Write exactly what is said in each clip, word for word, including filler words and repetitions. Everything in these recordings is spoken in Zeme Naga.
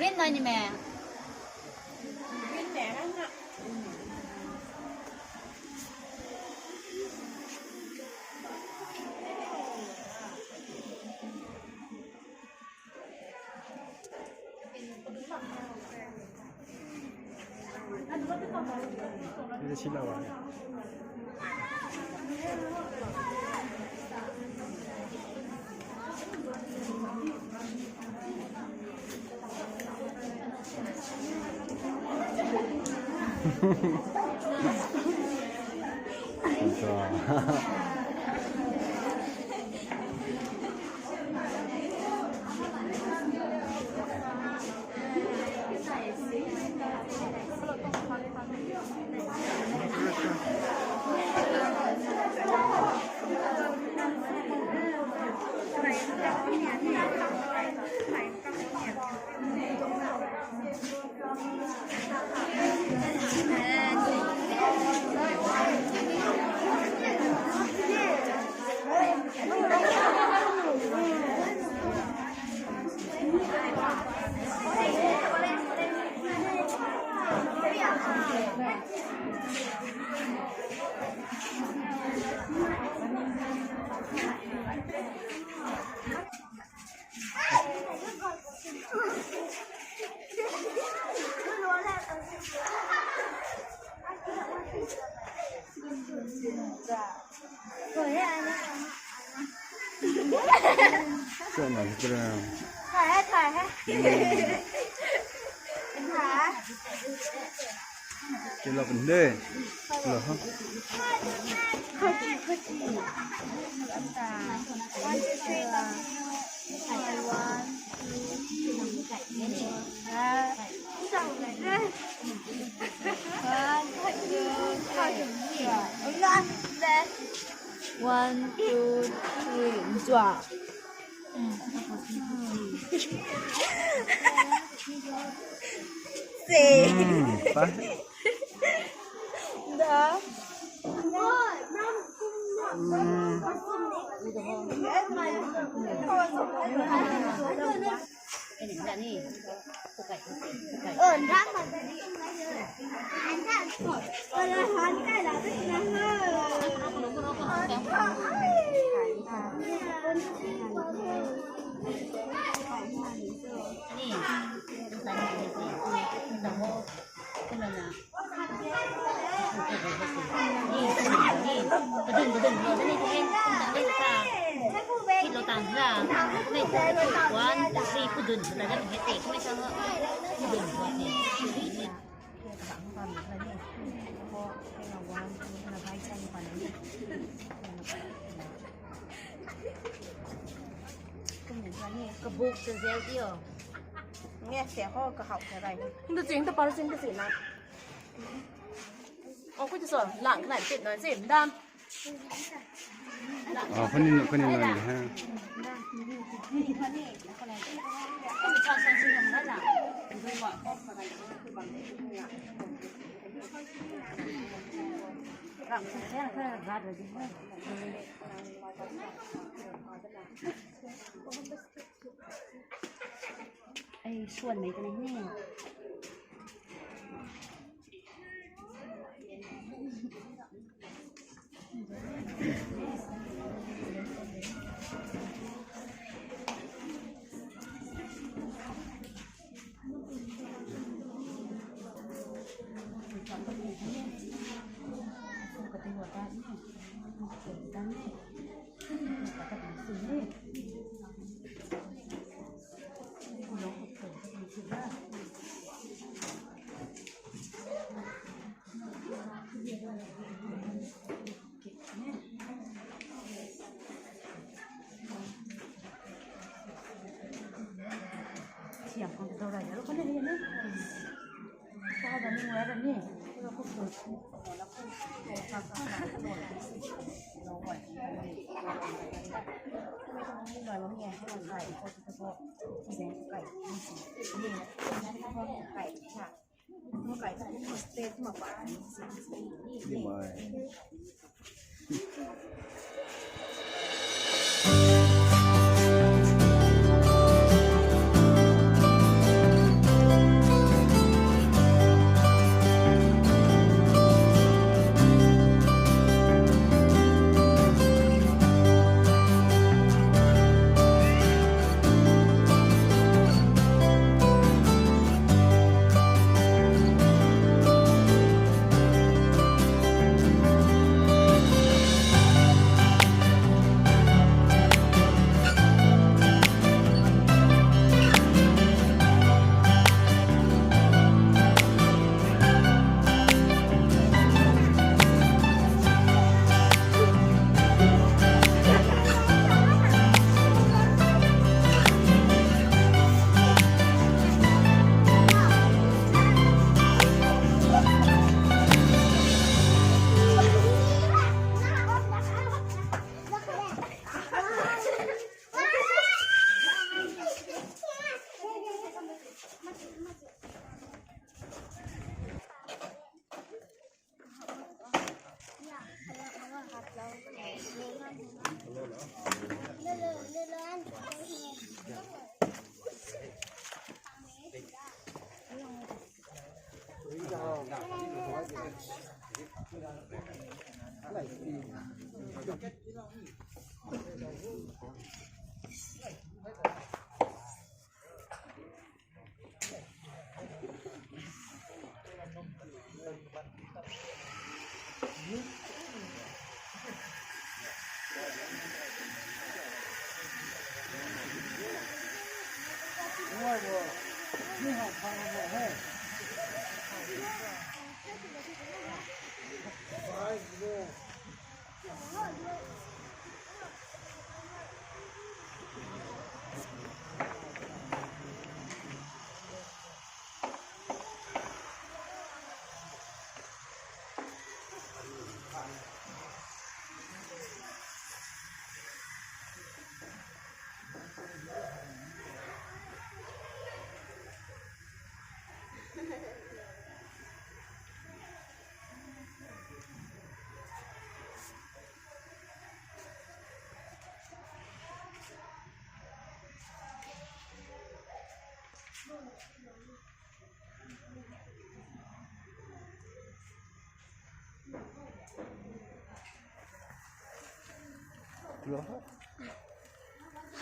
Pin nai ni me. Sana sitra. Hai, hai, hai. Hai. Kela pende. Kela ha. One, two, three. One, two, three. One, two, three. One, two, three. Zua. Say. Mm, pa. Da. Mm. Kabuk se zel dio. Nge se ho ka hau se rai. Nda ching ta par ching ta ching na. O, ku so lang kana pit na ching dam. O, kuni, kuni na ha. Ai, suan mei kane ni.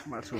Smart so.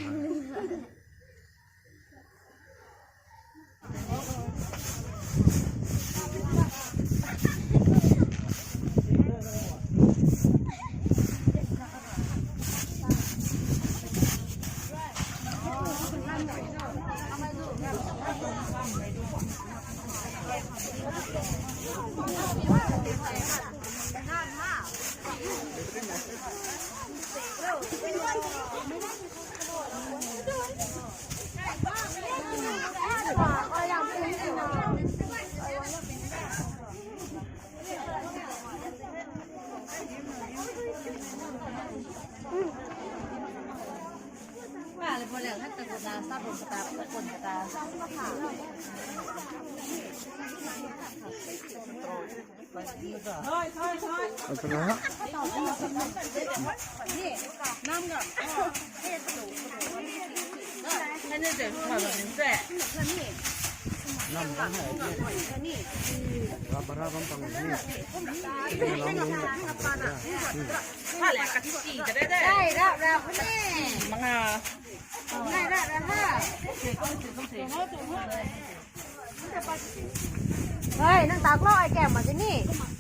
Hei, nang tak lo, ai kem ma gini.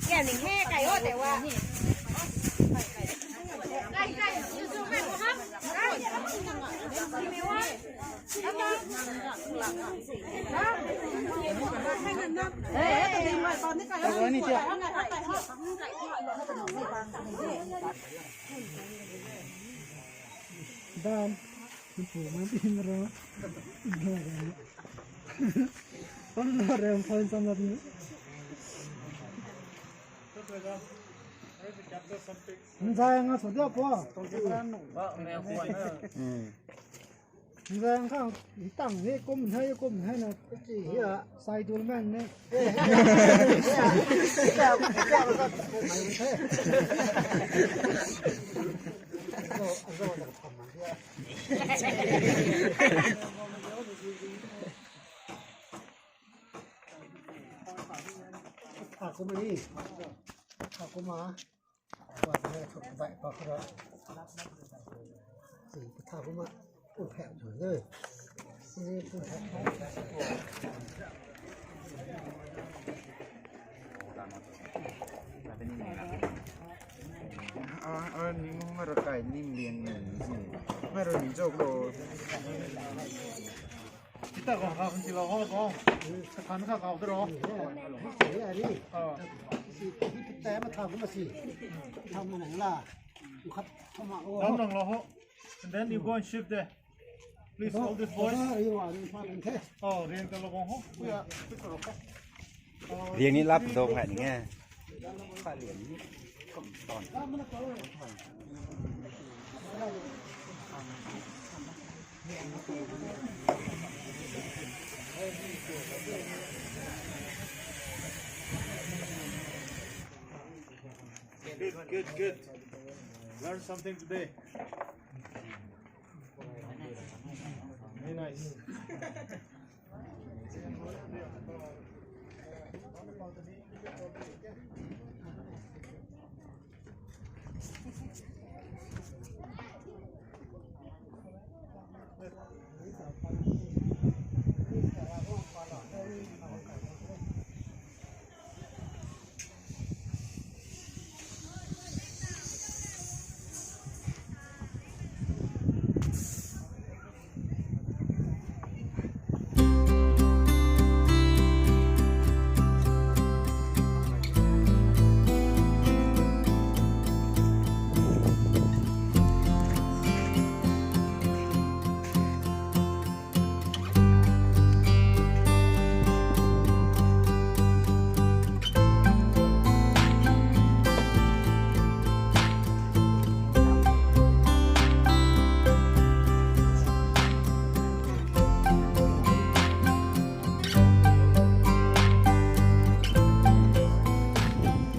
Kem ning he, kai o te wa. Dan, ipu ma pin ro. Pam na rem phone sam na pin. Nzai nga so dia po. Hmm. Nzai nga kang, itang he, kum he, kum he na. Chi hia. Sai dul man ne. Akuma ni. Akuma. Wa ne thuk bai pa kura. Chi pa tha kuma. Pu phe chu de. Chi pu phe. A, a, ning hung ra kai ning lian ni ji. Mai ra ni jok lo. Kita ko ka hun ti lo ho ko. Ka kan ka kau de ro. Ni a ni. Oh. Si, kita ma tha kuma si. Tha ma nang la. Khat tha ma ko. Dam nang lo ho. And then you go and shift there. Please hold this voice. Oh, ring ka lo ho. Kuya, kuya lo ho. Ring ni lap do hai ni nge. Good, good, good. Learn something today. Very nice. Ge public ge.